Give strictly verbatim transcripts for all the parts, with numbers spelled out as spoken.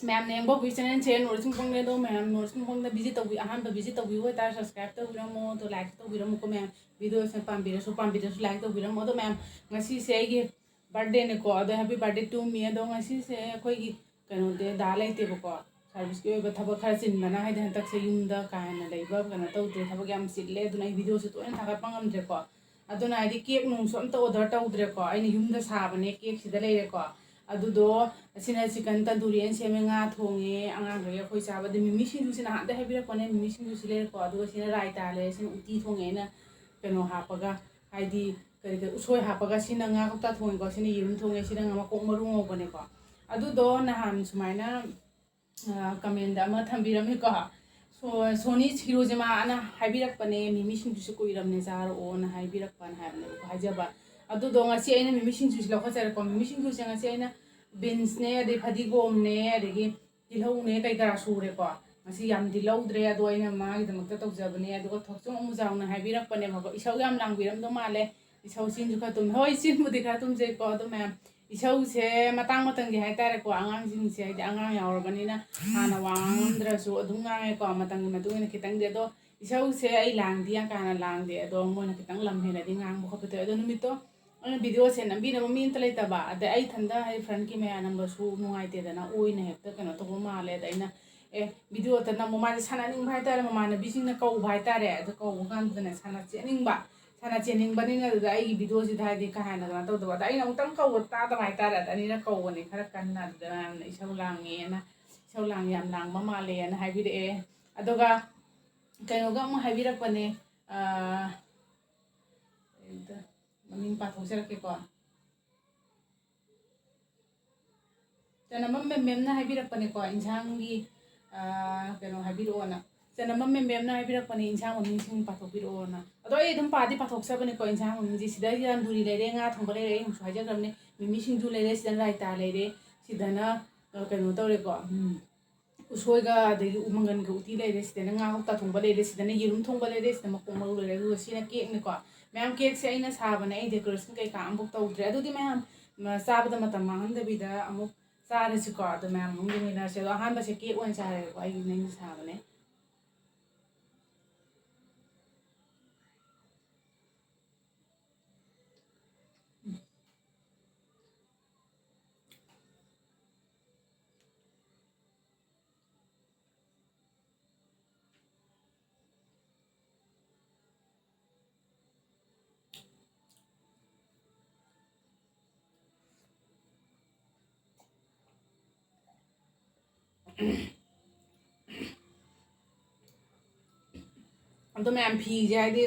ꯃꯌꯥꯝꯅ ꯌꯦꯡꯕ ꯑꯩꯈꯣꯏ ꯆꯦꯅꯦꯜꯁꯦ ꯅꯣꯔꯠ ꯏꯁ ꯄꯨꯡꯐꯝꯅꯦ ꯑꯗꯣ, ꯃꯌꯥꯝ ꯅꯣꯔꯠ ꯏꯁ ꯄꯨꯡꯐꯝꯗ ꯚꯤꯖꯤꯠ ꯇꯧꯕꯤ, ꯑꯍꯥꯟꯕ ꯚꯤꯖꯤꯠ ꯇꯧꯕꯤꯕ ꯑꯣꯏꯇꯥꯔꯦ ꯁꯕꯁꯀ꯭ꯔꯥꯏꯕ ꯇꯧꯕꯤꯔꯝꯃꯣ, ꯑꯗꯣ ꯂꯥꯏꯛꯁꯨ ꯇꯧꯕꯤꯔꯝꯃꯨꯀꯣ ꯃꯌꯥꯝ꯫ ꯚꯤꯗꯤꯑꯣꯁꯤꯅ ꯄꯥꯝꯕꯤꯔꯁꯨ ꯄꯥꯝꯕꯤꯗ꯭ꯔꯁꯨ ꯂꯥꯏꯛ ꯇꯧꯕꯤꯔꯝꯃꯣ꯫ ꯑꯗꯣ ꯃꯌꯥꯝ, ꯉꯁꯤꯁꯦ ꯑꯩꯒꯤ ꯕꯥꯔꯗꯦꯅꯦꯀꯣ, ꯑꯗꯣ ꯍꯦꯄꯤ ꯕꯥꯔꯗꯦ ꯇꯨ ꯃꯤ꯫ ꯑꯗꯣ ꯉꯁꯤꯁꯦ ꯑꯩꯈꯣꯏꯒꯤ ꯀꯩꯅꯣꯗꯤ ꯗꯥ ꯂꯩꯇꯦꯕꯀꯣ, ꯁꯥꯔꯚꯤꯁꯀꯤ ꯑꯣꯏꯕ ꯊꯕꯛ ꯈꯔ ꯆꯤꯟꯕꯅ, ꯍꯥꯏꯗꯤ ꯍꯟꯗꯛꯁꯦ ꯌꯨꯝꯗ ꯀꯥ ꯍꯦꯟꯅ ꯂꯩꯕ ꯀꯩꯅꯣ ꯇꯧꯗ꯭ꯔꯦ, ꯊꯕꯛ ꯌꯥꯝ ꯆꯤꯜꯂꯦ, ꯑꯗꯨꯅ ꯑꯩ ꯚꯤꯗꯤꯑꯣꯁꯦ ꯇꯣꯏꯅ ꯊꯥꯒꯠꯄ ꯉꯝꯗ꯭ꯔꯦꯀꯣ꯫ ꯑꯗꯨꯅ ꯍꯥꯏꯗꯤ ꯀꯦꯛ ꯅꯨꯡꯁꯨ ꯑꯝꯇ ꯑꯣꯔꯗꯔ ꯇꯧꯗ꯭ꯔꯦꯀꯣ, ꯑꯩꯅ ꯌꯨꯝꯗ ꯁꯥꯕꯅꯦ, ꯀꯦꯛꯁꯤꯗ ꯂꯩꯔꯦꯀꯣ꯫ ꯑꯗꯨꯗꯣ ꯑꯁꯤꯅ ꯆꯤꯀꯟ ꯇꯟꯗꯨꯔꯤ ꯑꯅ ꯁꯦꯝꯃꯦ, ꯉꯥ ꯊꯣꯡꯉꯦ ꯑꯉꯥꯡꯈꯩ ꯑꯩꯈꯣꯏ ꯆꯥꯕ꯫ ꯑꯗꯩ ꯃꯤꯃꯤ ꯁꯤꯡꯖꯨꯁꯤ ꯅꯍꯥꯟꯗꯩ ꯍꯥꯏꯕꯤꯔꯛꯄꯅꯦ, ꯃꯤꯃꯤ ꯁꯤꯡꯖꯨꯁꯤ ꯂꯩꯔꯦꯀꯣ꯫ ꯑꯗꯨꯒ ꯁꯤꯅ ꯔꯥꯏꯇꯥ ꯂꯩꯔꯦ, ꯁꯤꯅ ꯎꯇꯤ ꯊꯣꯡꯉꯦ ꯑꯩꯅ ꯀꯩꯅꯣ ꯍꯥꯞꯄꯒ, ꯍꯥꯏꯗꯤ ꯀꯔꯤ ꯀꯔꯤ ꯎꯁꯣꯏ ꯍꯥꯞꯄꯒ, ꯁꯤꯅ ꯉꯥ ꯀꯧꯇꯥ ꯊꯣꯡꯉꯦꯀꯣ, ꯁꯤꯅ ꯌꯦꯔꯨꯝ ꯊꯣꯡꯉꯦ, ꯁꯤꯅ ꯃꯀꯣꯛ ꯃꯔꯨ ꯉꯧꯕꯅꯦꯀꯣ꯫ ꯑꯗꯨꯗꯣ ꯅꯍꯥꯟ ꯁꯨꯃꯥꯏꯅ ꯀꯃꯦꯟꯗ ꯑꯃ ꯊꯝꯕꯤꯔꯝꯃꯤꯀꯣ, ꯁꯣ- ꯁꯣꯅꯤ ꯍꯤꯔꯣꯖꯤꯃꯥꯅ ꯍꯥꯏꯕꯤꯔꯛꯄꯅꯦ, ꯃꯤꯃꯤ ꯁꯤꯡꯖꯨꯁꯦ ꯀꯨꯏꯔꯕꯅꯦ ꯆꯥꯔꯛꯑꯣꯅ ꯍꯥꯏꯕꯤꯔꯛꯄꯅ ꯍꯥꯏꯕꯅꯦꯕꯀꯣ, ꯍꯥꯏꯖꯕ꯫ ꯑꯗꯨꯗꯣ ꯉꯁꯤ ꯑꯩꯅ ꯃꯤꯃꯤ ꯁꯤꯡꯖꯨꯁꯦ ꯂꯧꯈꯠꯆꯔꯦꯀꯣ꯫ ꯃꯤꯃꯤ ꯁꯤꯡꯖꯨꯁꯦ ꯉꯁꯤ ꯑꯩꯅ ꯕꯤꯟꯁꯅꯦ, ꯑꯗꯩ ꯐꯗꯤꯒꯣꯝꯅꯦ, ꯑꯗꯒꯤ ꯇꯤꯜꯍꯧꯅꯦ, ꯀꯩ ꯀꯔꯥ ꯁꯨꯔꯦꯀꯣ꯫ ꯉꯁꯤ ꯌꯥꯝꯗꯤ ꯂꯧꯗ꯭ꯔꯦ, ꯑꯗꯣ ꯑꯩꯅ ꯃꯥꯒꯤꯗꯃꯛꯇ ꯇꯧꯖꯕꯅꯦ꯫ ꯑꯗꯨꯒ ꯊꯣꯛꯆꯣꯝ ꯑꯃꯨꯖꯥꯎꯅ ꯍꯥꯏꯕꯤꯔꯛꯄꯅꯦꯕꯀꯣ, ꯏꯁꯧ ꯌꯥꯝ ꯂꯥꯡꯕꯤꯔꯝꯗꯧ ꯃꯥꯜꯂꯦ, ꯏꯁꯧ ꯆꯤꯟꯁꯨ ꯈꯔ ꯇꯨꯝꯃꯦ꯫ ꯍꯣꯏ, ꯆꯤꯟꯕꯨꯗꯤ ꯈꯔ ꯇꯨꯝꯖꯩꯀꯣ, ꯑꯗꯣ ꯃꯌꯥꯝ ꯏꯁꯧꯁꯦ ꯃꯇꯥꯡ ꯃꯇꯝꯒꯤ ꯍꯥꯏꯇꯥꯔꯦꯀꯣ, ꯑꯉꯥꯡꯁꯤꯡꯁꯦ ꯍꯥꯏꯗꯤ ꯑꯉꯥꯡ ꯌꯥꯎꯔꯕꯅꯤꯅ ꯍꯥꯟꯅ ꯋꯥ ꯉꯥꯡꯉꯝꯗ꯭ꯔꯁꯨ ꯑꯗꯨꯝ ꯉꯥꯡꯉꯦꯀꯣ, ꯃꯇꯝꯒꯤ ꯃꯇꯨꯡ ꯏꯟꯅ ꯈꯤꯇꯪꯗꯤ꯫ ꯑꯗꯣ ꯏꯁꯧꯁꯦ ꯑꯩ ꯂꯥꯡꯗꯤ ꯌꯥꯝ ꯀꯥ ꯍꯦꯟꯅ ꯂꯥꯡꯗꯦ, ꯑꯗꯣ ꯃꯣꯏꯅ ꯈꯤꯇꯪ ꯂꯝ ꯍꯦꯟꯅꯗꯤ ꯉꯥꯡꯕ ꯈꯣꯠꯄ ꯇꯧꯋꯦ꯫ ꯑꯗꯣ ꯅꯨꯃꯤꯠꯇꯣ ꯑꯩꯅ ꯚꯤꯗꯤꯑꯣꯁꯦ ꯅꯝꯕꯤꯅꯕ ꯃꯤ ꯑꯝꯇ ꯂꯩꯇꯕ, ꯑꯗꯩ ꯑꯩ ꯏꯊꯟꯗ ꯍꯥꯏꯗꯤ ꯐ꯭ꯔꯟꯠꯀꯤ ꯃꯌꯥꯝ ꯅꯝꯕꯁꯨ ꯅꯨꯡꯉꯥꯏꯇꯦꯗꯅ, ꯑꯣꯏꯅ ꯍꯦꯛꯇ ꯀꯩꯅꯣ ꯇꯧꯕ ꯃꯥꯜꯂꯦ꯫ ꯑꯗ ꯑꯩꯅ ꯑꯦ ꯚꯤꯗꯤꯑꯣ ꯑꯝꯇ ꯅꯝꯃꯣ, ꯃꯥꯁꯦ ꯁꯥꯟꯅꯅꯤꯡꯕ ꯍꯥꯏꯇꯥꯔꯦ, ꯃꯃꯥꯟꯅꯕꯤꯁꯤꯡꯅ ꯀꯧꯕ ꯍꯥꯏꯇꯥꯔꯦ, ꯑꯗꯨ ꯀꯧꯕ ꯀꯥꯟꯗꯅꯦ ꯁꯥꯟꯅ ꯆꯦꯟꯅꯤꯡꯕ, ꯁꯥꯟꯅ ꯆꯦꯟꯅꯤꯡꯕꯅꯤꯅ ꯑꯗꯨꯗ ꯑꯩꯒꯤ ꯚꯤꯗꯤꯑꯣꯁꯤꯗ ꯍꯥꯏꯗꯤ ꯀꯥ ꯍꯦꯟꯅ ꯀꯩꯅꯣ ꯇꯧꯗꯕ꯫ ꯑꯗ ꯑꯩꯅ ꯑꯃꯨꯛꯇꯪ ꯀꯧꯕ ꯇꯥꯗꯕ ꯍꯥꯏꯇꯥꯔꯦ, ꯑꯗ ꯑꯅꯤꯔꯛ ꯀꯧꯕꯅꯦ ꯈꯔ ꯀꯟꯅ, ꯑꯗꯨꯗ ꯃꯌꯥꯝꯅ ꯏꯁꯧ ꯂꯥꯡꯉꯦꯅ, ꯏꯁꯧ ꯂꯥꯡꯉꯦ, ꯌꯥꯝ ꯂꯥꯡꯕ ꯃꯥꯜꯂꯦꯅ ꯍꯥꯏꯕꯤꯔꯛꯑꯦ꯫ ꯑꯗꯨꯒ ꯀꯩꯅꯣꯒ ꯑꯃꯨꯛ ꯍꯥꯏꯕꯤꯔꯛꯄꯅꯦ, ꯑꯥ, ꯀꯩꯅꯣꯗ ꯃꯃꯤꯡ ꯄꯥꯊꯣꯛꯆꯔꯛꯀꯦꯀꯣ꯫ ꯆꯅꯝꯕꯝ ꯃꯦꯝ ꯃꯦꯝꯅ ꯍꯥꯏꯕꯤꯔꯛꯄꯅꯦꯀꯣ, ꯏꯟꯁꯥꯡꯒꯤ, ꯑꯥ, ꯀꯩꯅꯣ ꯍꯥꯏꯕꯤꯔꯛꯑꯣꯅ꯫ ꯆꯅꯝꯕꯝ ꯃꯦꯝ ꯃꯦꯝꯅ ꯍꯥꯏꯕꯤꯔꯛꯄꯅꯦ, ꯏꯟꯁꯥꯡ ꯃꯃꯤꯡꯁꯤꯡ ꯄꯥꯊꯣꯛꯄꯤꯔꯛꯑꯣꯅ꯫ ꯑꯗꯣ ꯑꯩ ꯑꯗꯨꯝ ꯄꯥꯗꯤ ꯄꯥꯊꯣꯛꯆꯕꯅꯤꯀꯣ, ꯏꯟꯁꯥꯡ ꯃꯃꯤꯡꯁꯦ꯫ ꯁꯤꯗ ꯇꯟꯗꯨꯔꯤ ꯂꯩꯔꯦ, ꯉꯥ ꯊꯣꯡꯕ ꯂꯩꯔꯦ, ꯑꯩ ꯑꯃꯨꯛꯁꯨ ꯍꯥꯏꯖꯈ꯭ꯔꯕꯅꯦ, ꯃꯤꯃꯤ ꯁꯤꯡꯖꯨ ꯂꯩꯔꯦ, ꯁꯤꯗꯅ ꯔꯥꯏꯇꯥ ꯂꯩꯔꯦ, ꯁꯤꯗꯅ, ꯑ, ꯀꯩꯅꯣ ꯇꯧꯔꯦꯀꯣ, ꯎꯝ, ꯎꯁꯣꯏꯒ ꯑꯗꯒꯤ ꯎ ꯃꯪꯒꯟꯒ ꯎꯇꯤ ꯂꯩꯔꯦ, ꯁꯤꯗꯅ ꯉꯥ ꯀꯧꯇꯥ ꯊꯣꯡꯕ ꯂꯩꯔꯦ, ꯁꯤꯗꯅ ꯌꯦꯔꯨꯝ ꯊꯣꯡꯕ ꯂꯩꯔꯦ, ꯁꯤꯗ ꯃꯀꯣꯛ ꯃꯔꯨ ꯂꯩꯔꯦ, ꯑꯗꯨꯒ ꯁꯤꯅ ꯀꯦꯛꯅꯤꯀꯣ꯫ ꯃꯌꯥꯝ, ꯀꯦꯛꯁꯦ ꯑꯩꯅ ꯁꯥꯕꯅꯦ, ꯑꯩ ꯗꯦꯀꯣꯔꯦꯁꯟ ꯀꯩꯀꯥ ꯑꯃꯐꯥꯎ ꯇꯧꯗ꯭ꯔꯦ꯫ ꯑꯗꯨꯗꯤ ꯃꯌꯥꯝ, ꯃ, ꯆꯥꯕꯗ ꯃꯇꯝ ꯃꯥꯡꯍꯟꯗꯕꯤꯗ ꯑꯃꯨꯛ ꯆꯥꯔꯁꯤꯀꯣ꯫ ꯑꯗꯣ ꯃꯌꯥꯝ ꯑꯃꯨꯛ ꯌꯦꯡꯃꯤꯟꯅꯔꯁꯦ꯫ ꯑꯗꯣ ꯑꯍꯥꯟꯕꯁꯦ ꯀꯦꯛ ꯑꯣꯏꯅ ꯆꯥꯔꯒꯦꯀꯣ, ꯑꯩꯒꯤ ꯅꯪꯒꯤ ꯁꯥꯕꯅꯦ꯫ ꯑꯗꯣ ꯃꯌꯥꯝ, ꯐꯤꯁꯦ ꯍꯥꯏꯗꯤ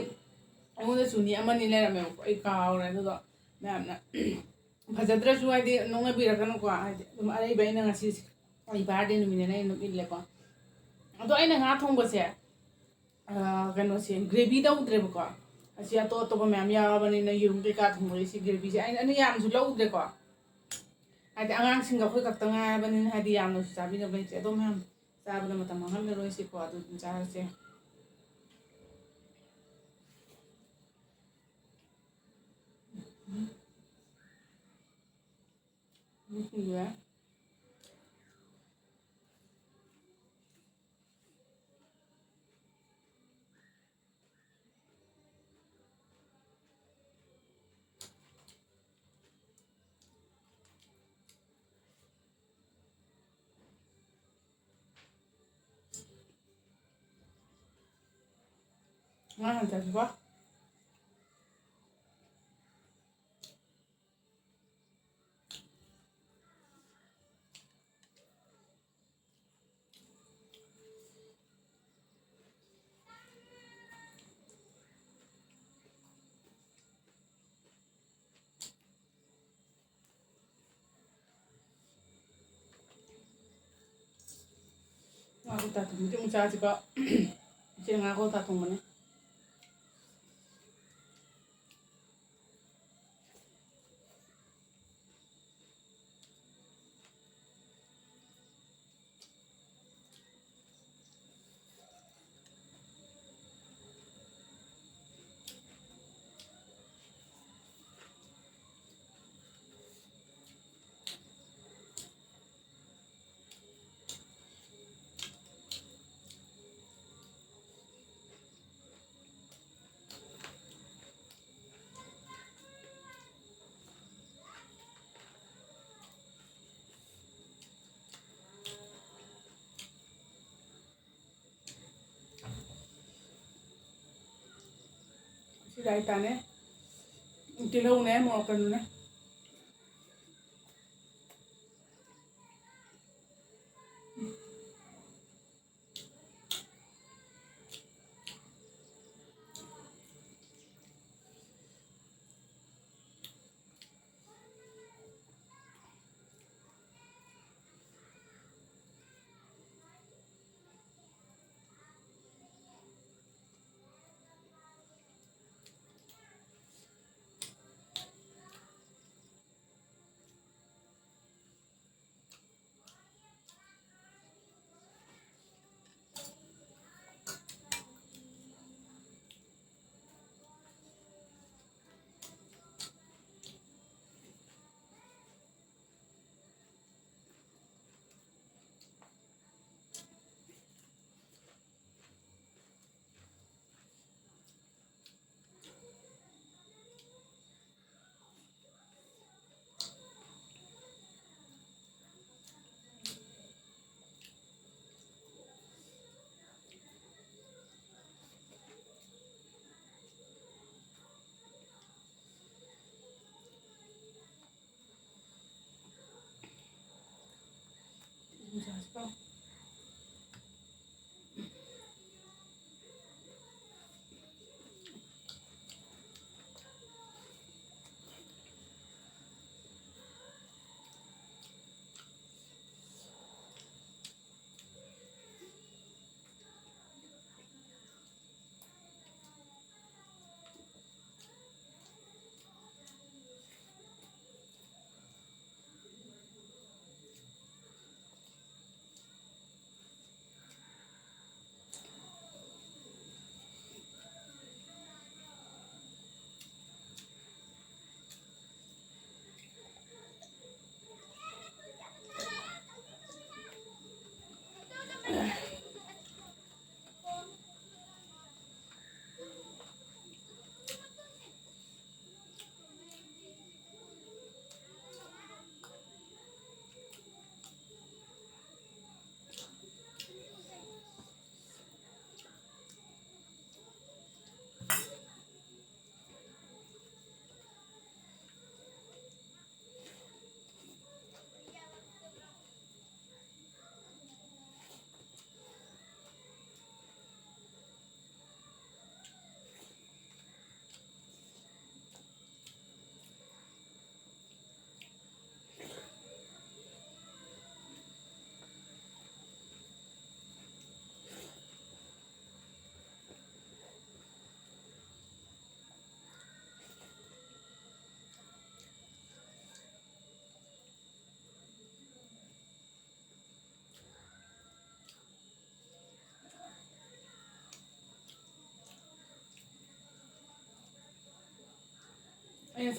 ꯑꯩꯉꯣꯟꯗꯁꯨꯅꯤ ꯑꯃꯅꯤ ꯂꯩꯔꯝꯃꯦꯕꯀꯣ, ꯑꯩ ꯀꯥꯎꯔꯦ꯫ ꯑꯗꯨꯗꯣ ꯃꯌꯥꯝꯅ ꯐꯖꯗ꯭ꯔꯁꯨ ꯍꯥꯏꯗꯤ ꯅꯣꯛꯅꯕꯤꯔꯛꯀꯅꯨꯀꯣ, ꯍꯥꯏꯗꯤ ꯑꯗꯨꯝ ꯑꯔꯩꯕ ꯑꯩꯅ ꯉꯁꯤ ꯑꯩ ꯕꯥꯔꯗꯦ ꯅꯨꯃꯤꯠꯅꯦꯅ ꯑꯩ ꯑꯗꯨꯝ ꯏꯜꯂꯦꯀꯣ꯫ ꯑꯗꯣ ꯑꯩꯅ ꯉꯥ ꯊꯣꯡꯕꯁꯦ, ꯑꯥ, ꯀꯩꯅꯣꯁꯦ, ꯒ꯭ꯔꯦꯚꯤ ꯇꯧꯗ꯭ꯔꯦꯕꯀꯣ꯫ ꯑꯁꯤ ꯑꯇꯣꯞ ꯑꯇꯣꯞꯄ ꯃꯌꯥꯝ ꯌꯥꯎꯔꯕꯅꯤꯅ, ꯌꯦꯔꯨꯝ ꯀꯩꯀꯥ ꯊꯣꯡꯕꯒꯤ ꯁꯤ ꯒ꯭ꯔꯦꯚꯤꯁꯦ ꯑꯩꯅ, ꯑꯩꯅ ꯌꯥꯝꯁꯨ ꯂꯧꯗ꯭ꯔꯦꯀꯣ꯫ ꯍꯥꯏꯗꯤ ꯑꯉꯥꯡꯁꯤꯡꯒ ꯑꯩꯈꯣꯏ ꯈꯛꯇ ꯉꯥꯏꯔꯕꯅꯤꯅ, ꯍꯥꯏꯗꯤ ꯌꯥꯝꯅꯁꯨ ꯆꯥꯕꯤꯅꯕ ꯂꯩꯇ꯭ꯔꯦ꯫ ꯑꯗꯣ ꯃꯌꯥꯝ ꯆꯥꯕꯗ ꯃꯇꯝ ꯃꯥꯡꯍꯜꯂꯔꯣꯏꯁꯤꯀꯣ, ꯑꯗꯨ ꯑꯗꯨꯝ ꯆꯥꯔꯁꯦ꯫ ꯎꯝ, ꯎꯝ꯫ ꯉꯥ ꯍꯥꯟꯅ ꯆꯥꯁꯤꯀꯣ꯫ ꯉꯥ ꯀꯧꯇꯥ ꯊꯣꯡꯕꯗꯤ ꯑꯃꯨꯛ ꯆꯥꯁꯤꯀꯣ꯫ ꯏꯆꯦ ꯉꯥ ꯀꯧꯇꯥ ꯊꯣꯡꯕꯅꯦ꯫ ꯍꯥꯏꯇꯥꯔꯦ꯫ ꯇꯤꯜꯍꯧꯅꯦ, ꯃꯣꯔꯣꯛ ꯀꯩꯅꯣꯅꯦ꯫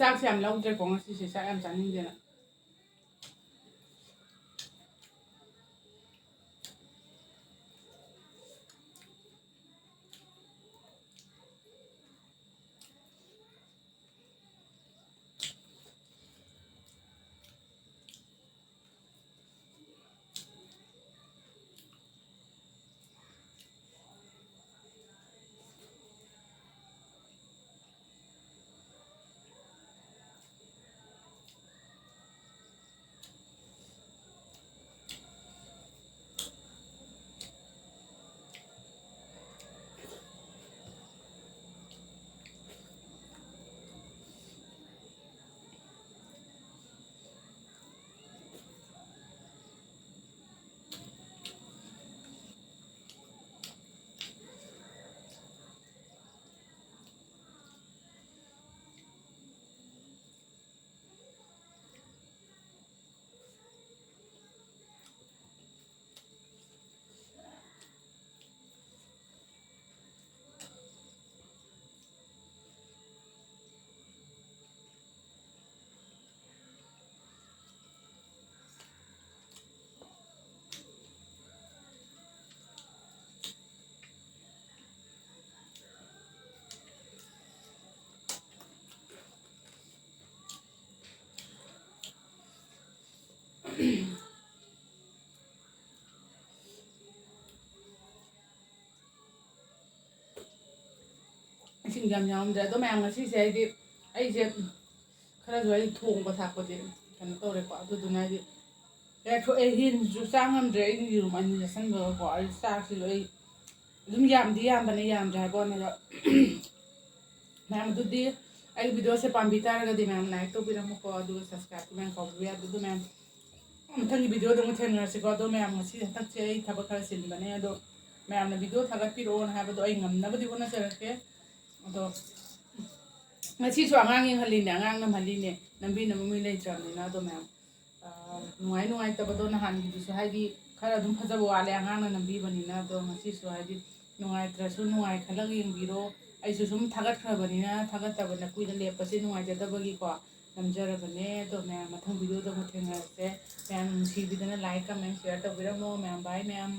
ꯆꯥꯛꯁꯦ ꯌꯥꯝ ꯂꯧꯗ꯭ꯔꯦꯀꯣ ꯉꯁꯤꯁꯦ, ꯆꯥꯛ ꯌꯥꯝ ꯆꯥꯅꯤꯡꯗꯦꯅ꯫ ꯏꯁꯤꯡ ꯌꯥꯝ ꯌꯥꯎꯔꯝꯗ꯭ꯔꯦ꯫ ꯑꯗꯣ ꯃꯌꯥꯝ, ꯉꯁꯤꯁꯦ ꯍꯥꯏꯗꯤ ꯑꯩꯁꯦ ꯈꯔꯁꯨ ꯑꯩ ꯊꯣꯡꯕ ꯊꯥꯛꯄꯁꯦ ꯀꯩꯅꯣ ꯇꯧꯔꯦꯀꯣ꯫ ꯑꯗꯨꯗꯨꯅ ꯍꯥꯏꯗꯤ ꯀꯌꯥ ꯊꯣꯛꯑꯦ, ꯌꯦꯟꯁꯤꯁꯨ ꯆꯥ ꯉꯝꯗ꯭ꯔꯦ꯫ ꯑꯩꯅ ꯌꯦꯔꯨꯝ ꯑꯅꯤ ꯆꯥꯁꯤꯟꯕꯒꯀꯣ꯫ ꯑꯩ ꯆꯥꯛꯁꯤꯁꯨ ꯑꯩ ꯑꯗꯨꯝ ꯌꯥꯝꯗꯤ ꯌꯥꯝꯕꯅꯦ, ꯌꯥꯝꯗ꯭ꯔꯦ ꯍꯥꯏꯕ ꯋꯥꯅꯤꯗ꯫ ꯃꯌꯥꯝ, ꯑꯗꯨꯗꯤ ꯑꯩꯒꯤ ꯚꯤꯗꯤꯑꯣꯁꯦ ꯄꯥꯝꯕꯤ ꯇꯥꯔꯒꯗꯤ ꯃꯌꯥꯝ ꯂꯥꯏꯛ ꯇꯧꯕꯤꯔꯝꯃꯨꯀꯣ, ꯑꯗꯨꯒ ꯁꯕꯁꯀ꯭ꯔꯥꯏꯕꯇꯨ ꯃꯌꯥꯝ ꯀꯥꯎꯕꯤꯕ ꯌꯥꯗꯦ꯫ ꯑꯗꯨ ꯃꯌꯥꯝ, ꯃꯊꯪꯒꯤ ꯚꯤꯗꯤꯑꯣꯗ ꯑꯃꯨꯛ ꯊꯦꯡꯅꯔꯁꯤꯀꯣ꯫ ꯑꯗꯣ ꯃꯌꯥꯝ, ꯉꯁꯤ ꯍꯟꯗꯛꯁꯦ ꯑꯩ ꯊꯕꯛ ꯈꯔ ꯆꯤꯟꯕꯅꯦ꯫ ꯑꯗꯣ ꯃꯌꯥꯝꯅ ꯚꯤꯗꯤꯑꯣ ꯊꯥꯒꯠꯄꯤꯔꯛꯑꯣꯅ ꯍꯥꯏꯕꯗꯣ ꯑꯩ ꯉꯝꯅꯕꯗꯤ ꯍꯣꯠꯅꯖꯔꯛꯀꯦ꯫ ꯑꯗꯣ ꯉꯁꯤꯁꯨ ꯑꯉꯥꯡ ꯌꯦꯡꯍꯜꯂꯤꯅꯦ, ꯑꯉꯥꯡ ꯅꯝꯍꯜꯂꯤꯅꯦ, ꯅꯝꯕꯤꯅꯕ ꯃꯤ ꯂꯩꯇ꯭ꯔꯕꯅꯤꯅ꯫ ꯑꯗꯣ ꯃꯌꯥꯝ, ꯑꯥ, ꯅꯨꯡꯉꯥꯏ ꯅꯨꯡꯉꯥꯏꯇꯕꯗꯣ ꯅꯍꯥꯟꯒꯤꯗꯨꯁꯨ ꯍꯥꯏꯗꯤ ꯈꯔ ꯑꯗꯨꯝ ꯐꯖꯕ ꯋꯥꯠꯂꯦ ꯑꯉꯥꯡꯅ ꯅꯝꯕꯤꯕꯅꯤꯅ꯫ ꯑꯗꯣ ꯉꯁꯤꯁꯨ ꯍꯥꯏꯗꯤ ꯅꯨꯡꯉꯥꯏꯇ꯭ꯔꯁꯨ ꯅꯨꯡꯉꯥꯏ ꯈꯜꯂꯒ ꯌꯦꯡꯕꯤꯔꯣ꯫ ꯑꯩꯁꯨ ꯁꯨꯝ ꯊꯥꯒꯠꯈ꯭ꯔꯕꯅꯤꯅ, ꯊꯥꯒꯠꯇꯕꯅ ꯀꯨꯏꯅ ꯂꯦꯞꯄꯁꯦ ꯅꯨꯡꯉꯥꯏꯖꯗꯕꯒꯤꯀꯣ, ꯅꯝꯖꯔꯕꯅꯦ꯫ ꯑꯗꯣ ꯃꯌꯥꯝ, ꯃꯊꯪ video ꯗ ꯑꯃꯨꯛ ꯊꯦꯡꯅꯔꯁꯦ꯫ ꯃꯌꯥꯝ ꯅꯨꯡꯁꯤꯕꯤꯗꯅ like, comment, share ꯇꯧꯕꯤꯔꯝꯃꯣ ꯃꯌꯥꯝ꯫ Bye ꯃꯌꯥꯝ꯫